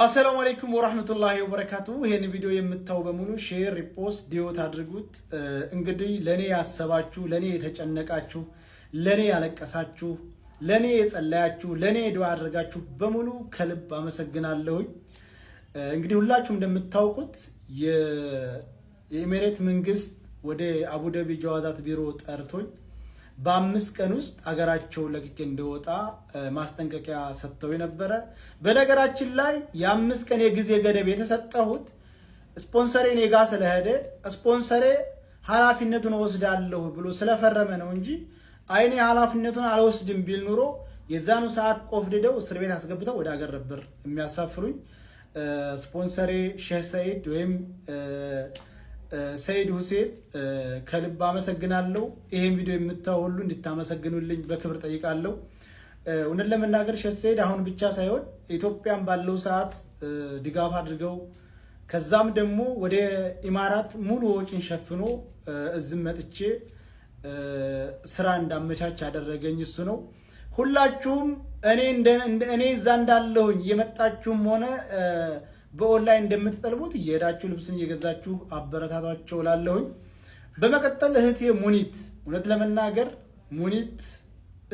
አሰላሙ አለይኩም ወራህመቱላሂ ወበረካቱ። ይሄን ቪዲዮ የምታዩ በሙሉ share፣ repost፣ duet አድርጉት። እንግዲህ ለኔ ያሰባችሁ፣ ለኔ የተጨነቃችሁ፣ ለኔ ያለቀሳችሁ፣ ለኔ የጸለያችሁ፣ ለኔ ዱዓ አድርጋችሁ በሙሉ ከልብ አመሰግናለሁኝ። እንግዲህ ሁላችሁም እንደምታውቁት የኤሜሬት መንግስት ወደ አቡዳቢ ጀዋዛት ቢሮ ጠርቶኝ በ5 ቀን ውስጥ አገራቸው ለቅቄ እንድወጣ ማስጠንቀቂያ ሰጥተው ነበረ። በነገራችን ላይ የ5 ቀን የጊዜ ገደብ የተሰጠሁት ስፖንሰሬ እኔ ጋ ስለሄደ ስፖንሰሬ ኃላፊነቱን ወስዳለሁ ብሎ ስለፈረመ ነው እንጂ አይ እኔ ኃላፊነቱን አልወስድም ቢል ኑሮ የዛኑ ሰዓት ቆፍድደው እስር ቤት አስገብተው ወደ ሀገር ነበር የሚያሳፍሩኝ። ስፖንሰሬ ሼህ ሰይድ ወይም ሰይድ ሁሴን ከልብ አመሰግናለሁ። ይሄን ቪዲዮ የምታዩ ሁሉ እንድታመሰግኑልኝ በክብር ጠይቃለሁ። እውነት ለመናገር ሼህ ሰይድ አሁን ብቻ ሳይሆን ኢትዮጵያን ባለው ሰዓት ድጋፍ አድርገው ከዛም ደግሞ ወደ ኢማራት ሙሉ ወጪን ሸፍኖ እዝም መጥቼ ስራ እንዳመቻች ያደረገኝ እሱ ነው። ሁላችሁም እኔ እዛ እንዳለሁኝ እየመጣችሁም ሆነ በኦንላይን እንደምትጠልቡት እየሄዳችሁ ልብስን እየገዛችሁ አበረታቷቸው ላለሁኝ። በመቀጠል እህቴ ሙኒት፣ እውነት ለመናገር ሙኒት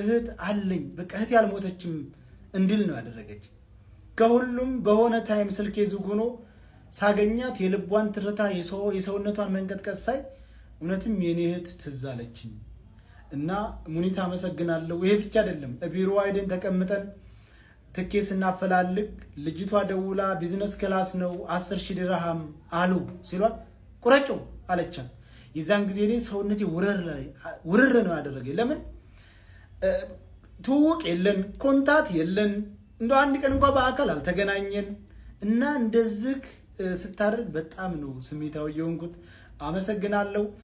እህት አለኝ፣ በቃ እህቴ አልሞተችም እንድል ነው ያደረገች። ከሁሉም በሆነ time ስልኬ ዝግ ሆኖ ሳገኛት የልቧን ትርታ የሰውነቷን መንቀጥቀጥ ሳይ እውነትም የኔ እህት ትዝ አለችኝ እና ሙኒት አመሰግናለሁ። ይሄ ብቻ አይደለም፣ ቢሮ አይደን ተቀምጠን ትኬት ስናፈላልግ ልጅቷ ደውላ business class ነው 10,000 ድርሃም አሉ ሲሏት ቁረጭው አለቻት። የዛን ጊዜ እኔ ሰውነቴ ውርር ነው ያደረገኝ። ለምን ትውውቅ የለን፣ contact የለን፣ እንደ አንድ ቀን እንኳ በአካል አልተገናኘን እና እንደዚህ ስታደርግ በጣም ነው ስሜታዊ የሆንኩት። አመሰግናለሁ።